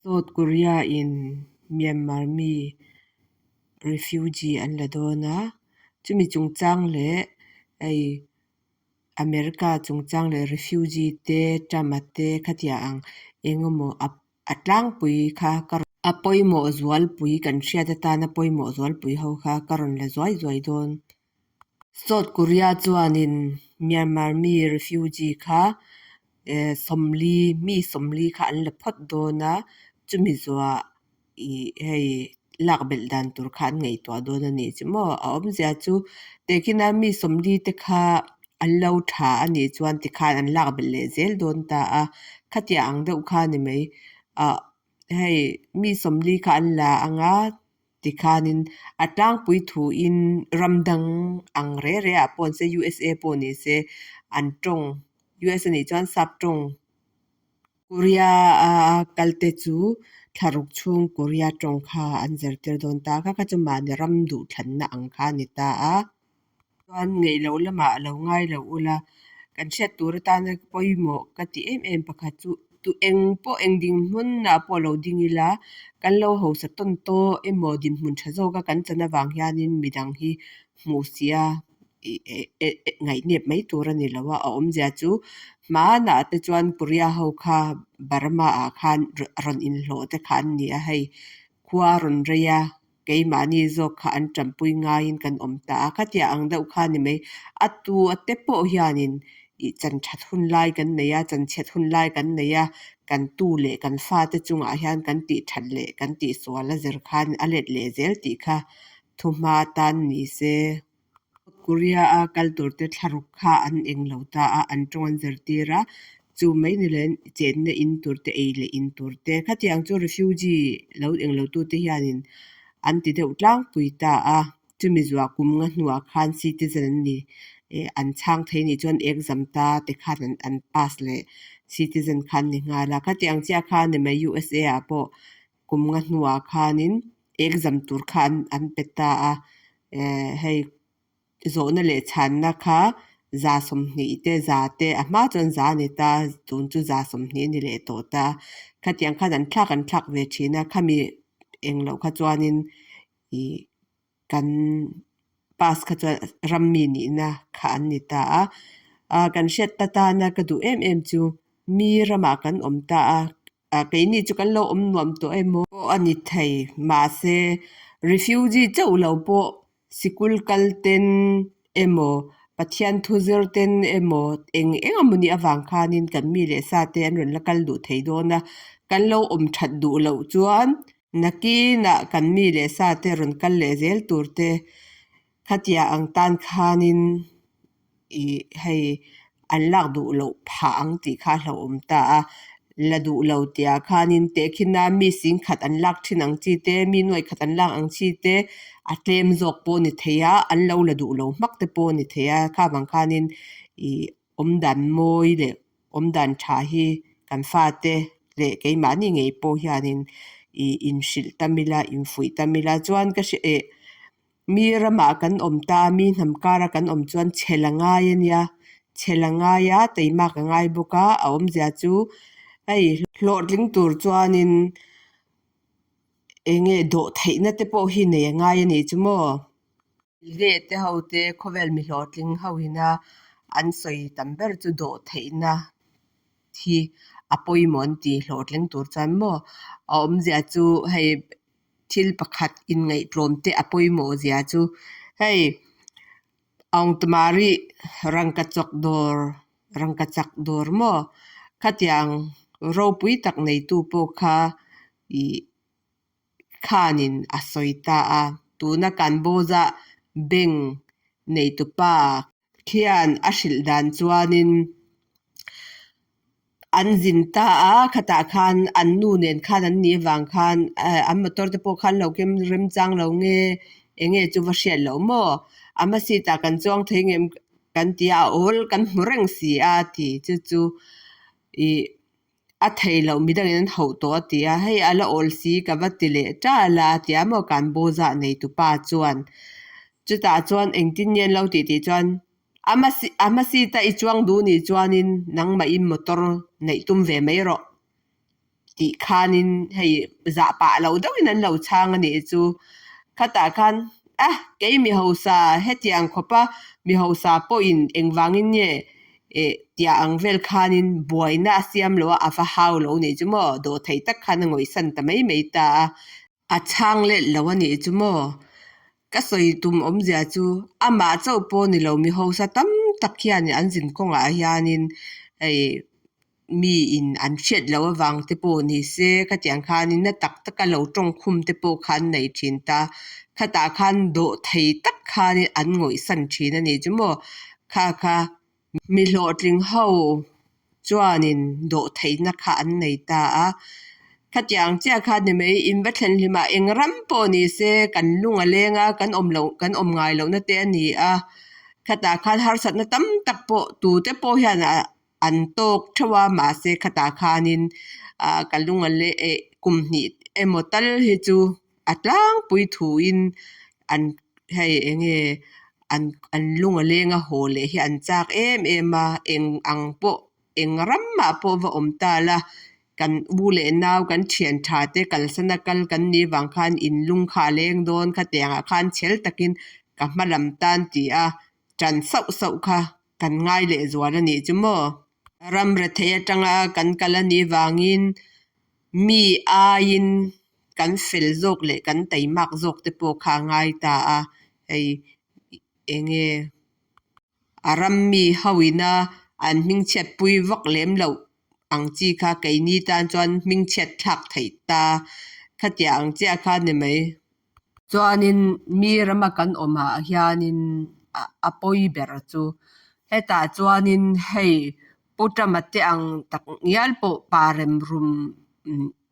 South Korea in Myanmar mi refugee an la dawn a, chumi chungchang leh hei America chungchang leh refugee te Trump a te khatiah ang eng emaw a tlangpui kha ka rawn a pawimawh zualpui kan hriat atana pawimawh zualpui ho kha ka rawn la zuai zuai dawn. South Korea chuanin Myanmar mi refugee kha 40 mi 40 kha an la phawt dawn a, chumi zuah ih hei lak belh dan tur kha an ngaihtuah dawn a nih chu maw. A awmzia chu tehkhina mi 40 te kha an lo tha a nih chuan tikhan an lak belh leh zel dawn ta a, khatiang ang deuh kha a ni mai. Ah hei mi 40 kha an la ang a. Tikhanin a tlangpui thuin ram dang ang re re ah pawh nise USA pawh nise an tawng US anih chuan sap tawng Korea a kal te chu thlaruk chhung Korea tawng kha an zirtir dawn ta kha kha chu mahni ram duhthlanna ang kha a ni ta a. Chuan ngeih loh lamah a lo ngai lo ula, kan hriat tur atana pawimawh ka ti em em pakhat chu tu eng pawh eng dinhmunah pawh lo ding ila, kan lo hausa tawn tawh emaw dinhmun tha zawka kan chan avang hianin midang hi hmuh sia ngaihnep mai tur a ni lo a, a awmzia chu hmanah te chuan Korea ho kha Burma ah khan rawn inhlawh te kha an ni a, hei khua a rawn rei a. Keimahni zawk kha an tanpui ngaiin kan awm ta a, khatiah ang deuh kha ni mai. A tu a te pawh hianin ih chan that hun lai kan nei a, chan chhiat hun lai kan nei a, kan tu leh kan fate chungah hian kan tih that leh kan tih sual a zir khan a let leh zel tih kha thuhma tan ni se. Korea a kal tur te thlaruk kha an eng lo ta a, an tawng an zirtir a, chu mai ni leh chenna in tur te ei leh in tur te khatiang chu refugee lo eng lo tu te hianin an ti deuh tlangpui ta a, chumi zuah kum nga hnuah khan citizen an ni eh an chhang thei nih chuan exam ta te khan an an pass leh citizen kha an ni nghal a, khatiang chiah kha a ni mai USA ah pawh kum nga hnuah khanin exam tur kha an an pe ta a eh hei zawhna leh chhanna kha 20 te za te a hma chuan za a ni ta tun chu 20 a ni leh tawh ta khatiang khan an thlak an thlak ve thin a khami engloh kha chuanin ih kan pass kha chuan ram mi nihna kha an ni ta a ah kan hriat ta tana ka duh em em chu mi ramah kan awm ta a ah keini chu kan lo awm nuam tawh emaw pawh a ni thei mahse refugee chauh lo pawh sikul kal ten emaw Pathian thu zir ten emaw eng eng emaw nih avang khanin kan mi leh sa te an rawn la kal duh thei dawn a kan lo awm that duh loh chuan Nakinah kan mi leh sa te rawn kal leh zel tur te khatia ang tan khanin ih hei an lak duh loh phah ang tih kha a hlauhawm ta a, la duh lo tihah khanin tehkhina mi 10,000 an lak thin ang chi te, mi 100,000 an lak ang chi te a tlem zawk pawh a ni thei a, an lo la duh lo hmak te pawh a ni thei a, kha vang khanin ih awmdan mawi leh awmdan tha hi kan fate leh keimahni ngei pawh hianin ih inhrilh tam ila infuih tam ila chuan ka hre eh mi ramah kan awm ta a mi hnam kara kan awm chuan chhel a ngai a nia chhel a ngai a teimak a ngai bawk a a awmzia chu hei hlawhtling tur chuanin eng nge dawh theihna te pawh hi nei a ngai a nih chu maw. Leh te ho te khawvel mi hlawhtling ho ina an sawi tam ber chu dawh theihna hi a pawimawh an ti hlawhtling tur chuan maw a awmzia chu hei thil pakhat inngaihtlawm te a pawimawh zia chu hei Aungtumari rangkachawk dawr rangkachak dawr maw khatiang ropui tak neitu pawh kha ih khanin a sawi ta a, tuna kan Boza bank neitupa khian a hrilh dan chuanin an zin ta a, khatah khan an nu nen khan an nih avang khan an motor te pawh khan lo kem remchang lo nge eng nge chu va hriat loh maw a hma seat ah kan chuang thei ngem kan ti a, a awl kan hmu reng si a ti chu chu ih A thei loh midangin an hauh tawh a ti a, hei a la awl si ka va ti leh ṭal a ti a maw kan Bawzah neitupa chuan. Chutah chuan engtin nge an lo tih tih chuan a hma a hma seat a i chuang duh nih chuanin nangmahin motor neih tum ve mai rawh. Tih khanin hei zah pah lo deuhin an lo chhang a nih chu. Khatah khan a kei mi hausa hetiang khawpa mi hausa pawhin engvangin nge eh tia ang vel khanin buaina a siam lo a, a va hau lo nih chu maw. Dawhthei tak khan a ngawihsan ta mai mai ta a. A chhang let lo a nih chu maw. Ka sawi tum awmzia chu amah chauh pawh ni lo mi hausa tam tak hian an zin kawngah hianin hei mi in an hriat loh avang te pawh ni se khatiang khanin na tak taka lo tawngkhum te pawh kha an nei thin ta. Khatah khan dawh thei tak khanin an ngawihsan thin a nih chu maw. Kha kha mi hlawhtling ho chuanin dawh theihna kha an nei ta a. Khatiang chiah kha ni mai in va thlen hlimah eng ram pawh ni se kan lung a leng a, kan awm loh kan awm ngai lohna te a ni a. Khatah khan harsatna tam tak pawh tute pawh hian a an tawk theuh a mahse khatah khanin ah ka lung a leh eh kum hnih emaw tal hi chu a tlangpui thuin an hei eng nge an an lung a leng a haw leh hi an chak em em a eng ang pawh eng ramah pawh va awm ta la kan u leh nau kan thian tha te kalsan a kal kan nih vang khan in lung kha a leng dawn khatiang ah khan chhel takin ka hma lam tan tih a tan sauh sauh kha kan ngai leh zual a nih chu maw. Ram rethei atanga kan kal a nih vangin mi aiin kan fel zawk leh kan taimak zawk te pawh kha a ngai ta a, hei eng nge a ram mi ho ina an hmingchhiat pui vak lem loh ang chi kha keini tan chuan hmingchhiat thlak theih ta khatiang ang chiah kha a ni mai. Chuanin mi rama kan awmah hianin a pawi ber chu hetah chuanin hei Pu Tama te ang tak ngial pawh pa rem rum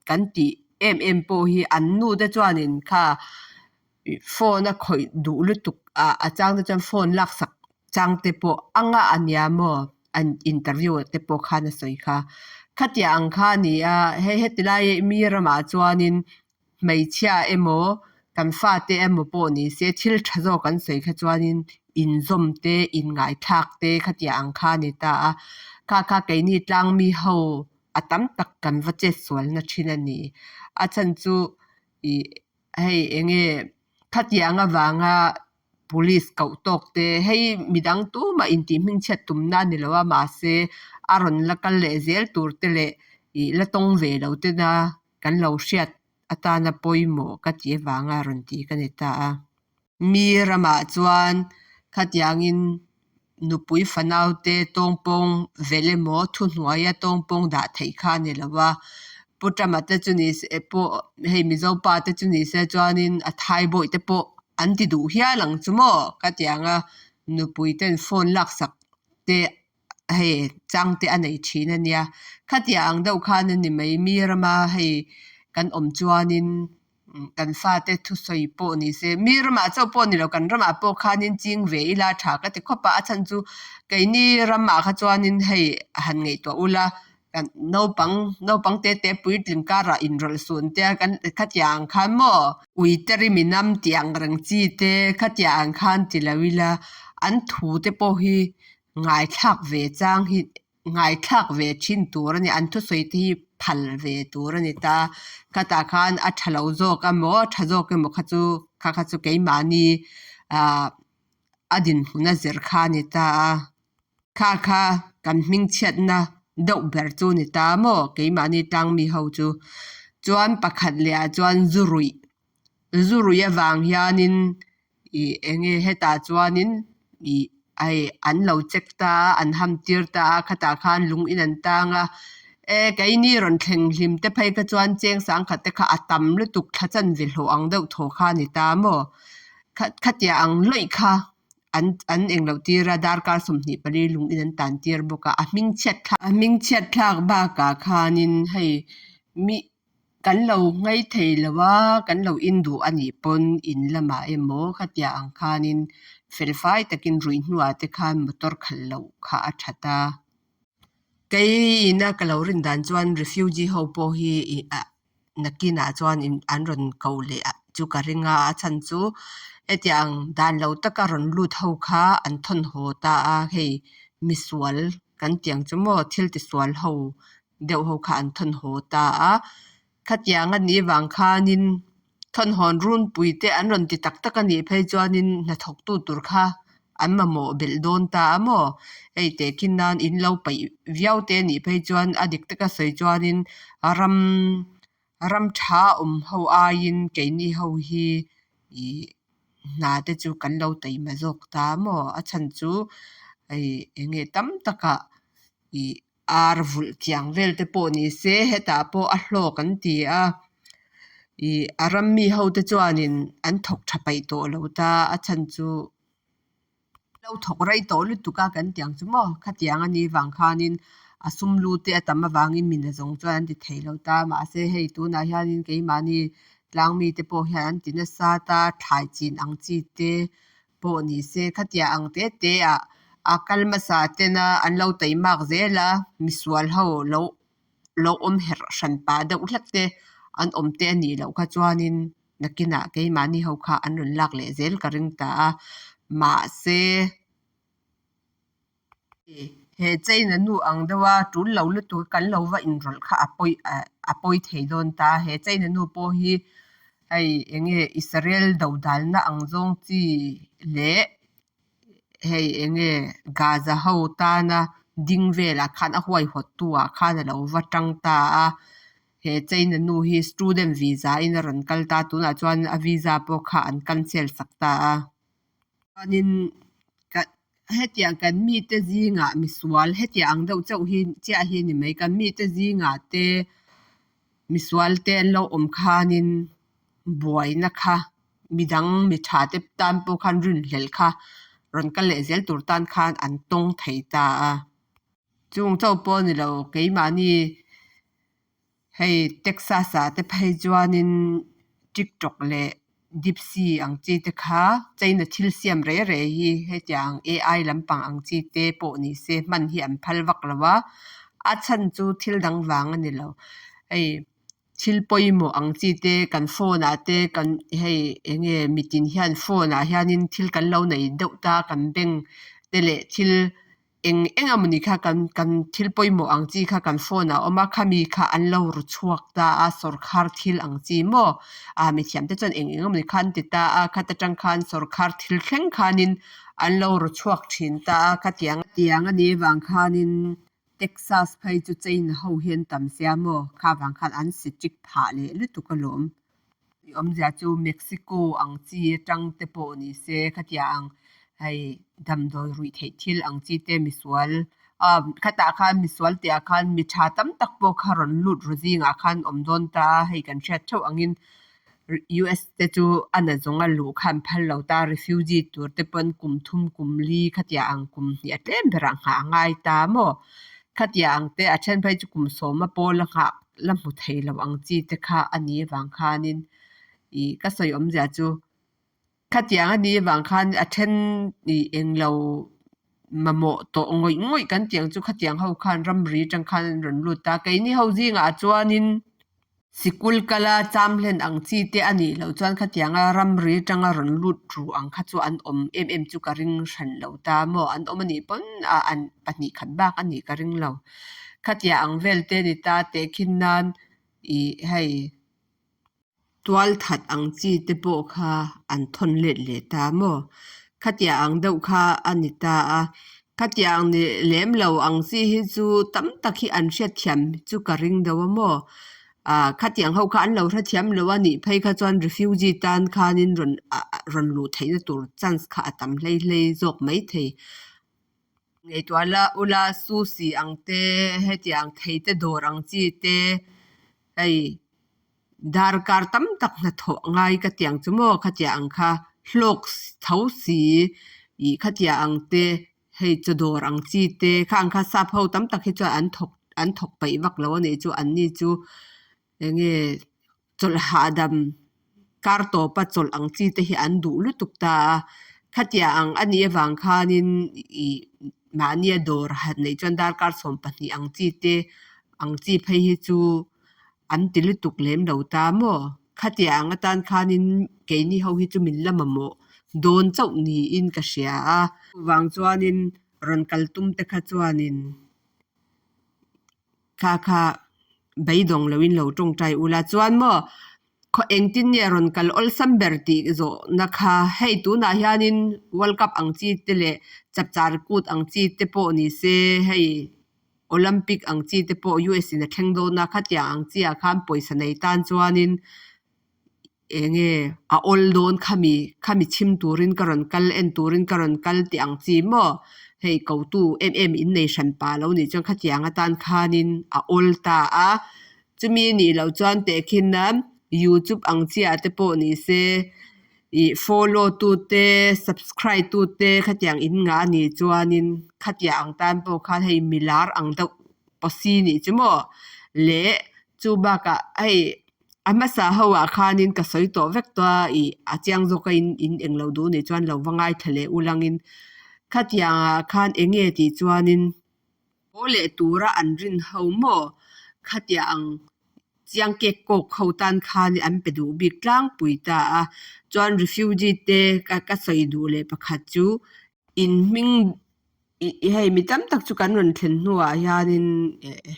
kan tih em em pawh hi an nu te chuanin kha phone a khawih duh lutuk a a chang te chuan phone laksak chang te pawh a ngah a nia maw an interview ah te pawh khan a sawi kha. Khatiang ang kha a ni a hei heti lai mi ramah chuanin hmeichhia emaw kan fate emaw pawh ni se thil tha zawk an sawi kha chuanin inzawm te inngaihthlak te khatiang ang kha a ni ta a kha kha keini tlang mi ho a tam tak kan va chetsualna thin a ni. A chhan chu ih hei eng nge khatiang avanga police koh tawk te hei midang tumah intih hmingchhiat tumna a ni lo a mahse a rawn la kal leh zel tur te leh ih la tawng ve lo te na kan lo hriat atana pawimawh ka tih avanga rawn tih ka ni ta a. Mi ramah chuan khatiangin nupui fanaute tawngpawng velh emaw thuhnuaia tawngpawng dah theih kha a ni lo a. Pu Tama te chu ni se pawh hei Mizo pa te chu ni se chuanin a thaibawih te pawh an ti duh hial ang chu maw khatianga nupui ten phone laksak te hei chang te a nei thin a nia. Khatiang ang deuh khan a ni mai mi rama hei kan awm chuanin kan fate thusawi pawh ni se mi ramah chauh pawh ni lo kan ramah pawh khanin ching ve ila tha ka ti khawp a a chhan chu keini ramah kha chuanin hei han ngaihtuah ula kan naupang naupang te te puitling karah inrawlh sun te a kan khatiang ang khan maw ui te rim inam tih ang reng chi te khatiang ang khan ti lo ila an thu te pawh hi ngaithlak ve chang hi ngaithlak ve thin tur a ni. An thusawi te hi phal ve tur a ni ta. Khatah khan a tha lo zawk emaw a tha zawk emaw kha chu kha kha chu keimahni ah a dinhmun a zir kha a ni ta a. Kha kha kan hmingchhiatna deuh ber chu a ni ta maw keimahni tlang mi ho chu. Chuan pakhat leh ah chuan zu ruih zu ruih avang hianin ih eng nge hetah chuanin ih hei an lo check ta a an ham tir ta a khatah khan lung in an tang a e keini rawn thleng hlim te phei kha chuan cheng sangkhat te kha a tam lutuk thla chanve hlawh ang deuh thaw kha a ni ta maw khatiang ang lawih kha an an englo tir a darkar 24 lung in an tan tir bawk a a hming chhiat thlak a hming chhiat thlak bakah khanin hei mi kan lo ngaih thei lo a kan lo in duh a nih pawn in lamah emaw khatiang ang khanin fel fai takin ruih hnuah te khan motor khalh loh kha a that a. Kei ina ka lo rin dan chuan refugee ho pawh hi ih ah nakinah chuan an rawn koh leh chu ka ring a a chhan chu hetiang dan lo taka rawn lut ho kha an thawn haw ta a hei misual kan tih ang chu maw thil tisual ho deuh ho kha an thawn haw ta a. Khatiang a nih vang khanin thawnhawn runpui te an rawn ti tak tak a nih phei chuanin hnathawktu tur kha an mamawh belh dawn ta a maw? Hei tehkhin nan in lo paih viau te nih phei chuan a dik taka sawi chuanin ram ram tha awm ho aiin keini ho hi ih hna te chu kan lo taima zawk ta maw? A chhan chu hei eng nge tam takah ih ar vulh tiang vel te pawh ni se hetah pawh a hlawk an ti a ih a ram mi ho te chuanin an thawk tha paih tawh lo ta a chhan chu lo thawk rei tawh lutuk a kan tiang chu maw khatiang a nih vang khanin a sum lu te a tam avangin mi nazawng chuan an ti thei lo ta mahse hei tunah hianin keimahni tlang mite pawh hian an ti nasa ta thlai chin ang chi te pawh ni se khatiang ang te te ah a kal hmasa tena an lo taimak zel a misual ho lo lo awm herh hran pah deuh hlek te an awm te a nih loh kha chuanin nakinah keimahni ho kha an rawn lak leh zel ka ring ta a mahse he China nu ang deuha tul lo lutuk kan lo va inrawlh kha a pawi a pawi thei dawn ta he China nu pawh hi hei eng nge Israel dodalna ang zawng chi leh hei eng nge Gaza ho tana ding velah khan a huaihawttu ah khan a lo va tang ta a he China nu hi student visa in a rawn kal ta tunah chuan a visa pawh kha an cancel sak ta a. Chuanin ka hetiang kan mite zingah misual hetiang ang deuh chauh hi chiah hi a ni mai kan mite zingah te misual te an lo awm khanin buaina kha midang mi tha te tan pawh khan rinhlelh kha rawn kal leh zel tur tan khan an tawng thei ta a. Chung chauh pawh a ni lo keimahni hei Texas ah te phei chuanin TikTok leh Deepsea ang chi te kha China thil siam reh reh hi hetiang AI lampang ang chi te pawh ni se hman hi an phal vak lo a, a chhan chu thil dang vang a ni lo. Hei thil pawimawh ang chi te kan phone ah te kan hei eng nge mitin hian phone ah hianin thil kan lo nei deuh ta kan bank te leh thil eng eng emawni kha kan kan thil pawimawh ang chi kha kan phone ah a awm a khami kha an lo ru chhuak ta a sawrkhar thil ang chi maw ah mithiam te chuan eng eng emawni kha an ti ta a khata tang khan sawrkhar thil thleng khanin an lo ru chhuak thin ta a khatiang tiang a nih avang khanin Texas phei chu China ho hi an tam sia maw kha vang khan an strict phah leh lutuk alawm. I awmzia chu Mexico ang chi atang te pawh ni se khatiang ang hei damdawi ruih theih thil ang chi te misual ah khatah khan misual tih ah khan mi tha tam tak pawh kha rawn lut ru zingah khan awm dawn ta a hei kan hriat theuh angin U_S te chu a na zawnga luh kha an phal lo ta refugee tur te pawn kum thum kum li khatiang ang kum hnih a tlem berah nghah a ngai ta maw khatiang ang te a then phei chu kum sawma pawla nghah la hmu thei lo ang chi te kha a ni avang khanin ih ka sawi awmzia chu khatiang a ni avang khan a then ih englo mamawh tawh ngawih ngawih kan tih ang chu khatiang ho khan ramri atang khan an rawn lut a keini ho zingah chuanin sikul kala cham hlen ang chi te a nih loh chuan khatianga ramri atanga rawn lut ru ang kha chu an awm em em chu ka ring hran lo ta maw an awm a nih pawn ah an pahnih khat bak a nih ka ring lo. Khatiang ang vel te ni ta tehkhin nan ih hei tual that ang chi te pawh kha an thawn let leh ta maw khatiang ang deuh kha a ni ta a khatiang ni lem lo ang chi hi chu tam tak hi an hriatthiam chu ka ring deuh a maw ah khatiang ho kha an lo hrethiam lo a nih phei kha chuan refugee tan khanin rawn ah rawn luh theihna tur chance kha a tam hlei hlei zawk maithei. Ngaihtuah la ula sushi ang te hetiang thei te dawr ang chi te hei darkar tam tak hnathawh ngai ka ti ang chu maw khatiang ang kha hlawk tho si ih khatiang ang te hei chaw dawr ang chi te kha ang kha sap ho tam tak hi chuan an thawk an thawk peih vak lo a nih chu an ni chu eng nge chawlh hahdam kar tawpa chawlh ang chi te hi an duh lutuk ta a khatiang ang a nih avang khanin ih mahnia dawr han neih chuan darkar 12 ang chi te ang chi phei hi chu an ti lutuk lem lo ta maw khatiang atan khanin keini ho hi chu min la mamawh dawn chauh niin ka hria a chuvang chuanin rawn kal tum te kha chuanin. Kha kha Beidawng loin lo tawngtai ula chuan maw khaw engtin nge rawn kal awlsam ber tih zawhna kha hei tunah hianin World Cup ang chi te leh chapchar kut ang chi te pawh ni se hei Olympic ang chi te pawh US in a thleng dawn a khatiang ang chi ah khan pawisa nei tan chuanin eng nge a awl dawn khami khami chhim turin ka rawn kal en turin ka rawn kal tih ang chi maw hei kotu em em in nei hran pah lo nih chuan khatiang atan khanin a awl ta a chumi nih loh chuan tehkhin a youtube ang chiah te pawh ni se ih follow tu te subscribe tu te khatiang in ngah a nih chuanin khatiang ang tan pawh khan hei milar ang deuh pawsi nih chu maw leh chu bakah hei a hmasa ho ah khanin ka sawi tawh vek tawh a ih a chiang zawk a in in englo duh nih chuan lo va ngaithla leh ulangin khatiang ah khan eng nge tih chuanin haw leh tura an rin ho maw khatiang ang chiang kek kawk ho tan khan an pe duh bik tlangpui ta a chuan refugee te ka ka sawi duh leh pakhat chu in hming ih hei mi tam tak chu kan rawn thlen hnuah hianin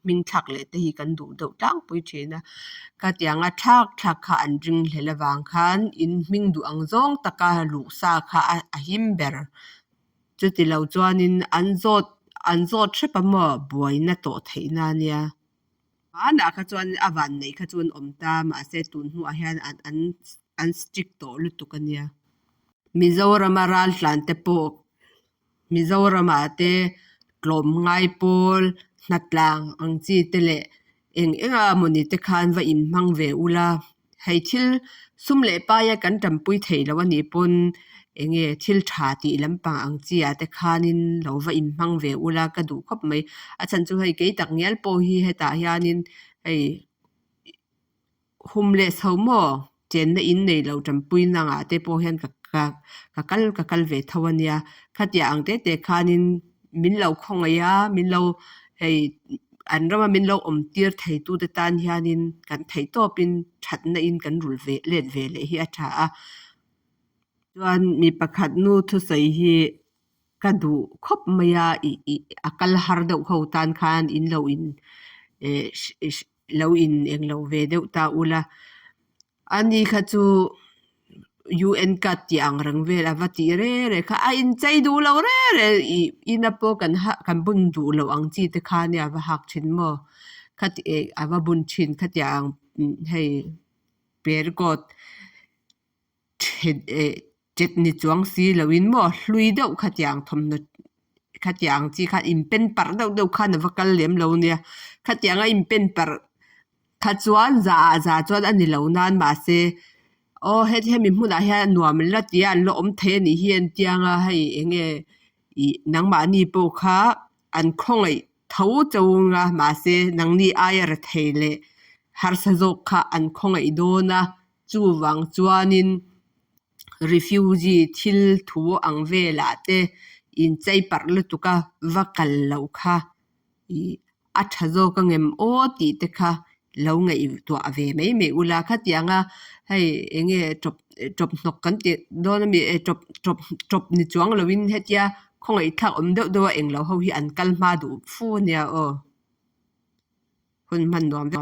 hming thlak leh te hi kan duh deuh tlangpui thin a khatianga thlak thlak kha an ring hlel avang khan in hming duh ang zawng taka luh sa kha a him ber. Chuti lo chuanin an zawt an zawt hrep a maw buaina tawh theihna a nia. Hmanah kha chuan a vanneih kha chu an awm ta mahse tun hnuah hian an an an strict tawh lutuk a nia. Mizorama raltlan te pawh Mizoramah te tlawmngai pawl hnatlang ang chi te leh eng eng a mawni te khan va inhmang ve ula. Hei thil sum leh paia kan tanpui theih loh a nih pawn eng nge thil tha tih lampang ang chi ah te khanin lo va inhmang ve ula ka duh khawp mai. A chhan chu hei kei tak ngial pawh hi hetah hianin hei homeless ho maw chenna in nei lo tanpui na angah te pawh hian ka ka ka kal ka kal ve tho a nia. Khatiang ang te te khanin min lo khawngaih a min lo hei an rama min lo awm tir thei tu te tan hianin kan theih tawpin thatna in kan rulh ve let ve leh hi a tha a. Chuan mi pakhat nu thusawi hi ka duh khawp mai a ih ih a kal har deuh ho tan khan in lo in eh lo in englo ve deuh ta ula. Ani kha chu UN card tih ang reng vel a va tih reng reng kha a inchei duh lo reng reng ih ina pawh kan ha kan bun duh loh ang chi te kha nia a va hak thin maw khati eh a va bun thin khatiang hei perikawt eh chet ni chuang si loin maw hlui deuh khatiang thawmhnaw khatiang chi kha inpen parh deuh deuh khan a va kal lem lo nia khatianga inpen parh kha chuan za ah za chuan a ni lo nan mahse aw hemi hmunah hian nuam la tia an la awm thei a nih hi an tiang a hei eng nge ih nangmahni pawh kha an khawngaih tho chauh a mahse nangni aia rethei leh harsa zawk kha an khawngaih dawn a chuvang chuanin refugee thil thu ang velah te inchei parh lutuk a va kal loh kha ih a tha zawk angem aw tih te kha lo ngaihtuah ve mai mai ula khatianga hei eng nge tawp tawp hnawk kan tih dawn ami eh tawp tawp tawp ni chuang lovin hetia khawngaihthlak awm deuh deuh a englo ho hi an kal hma duh fu ania aw hun hman nuam vek.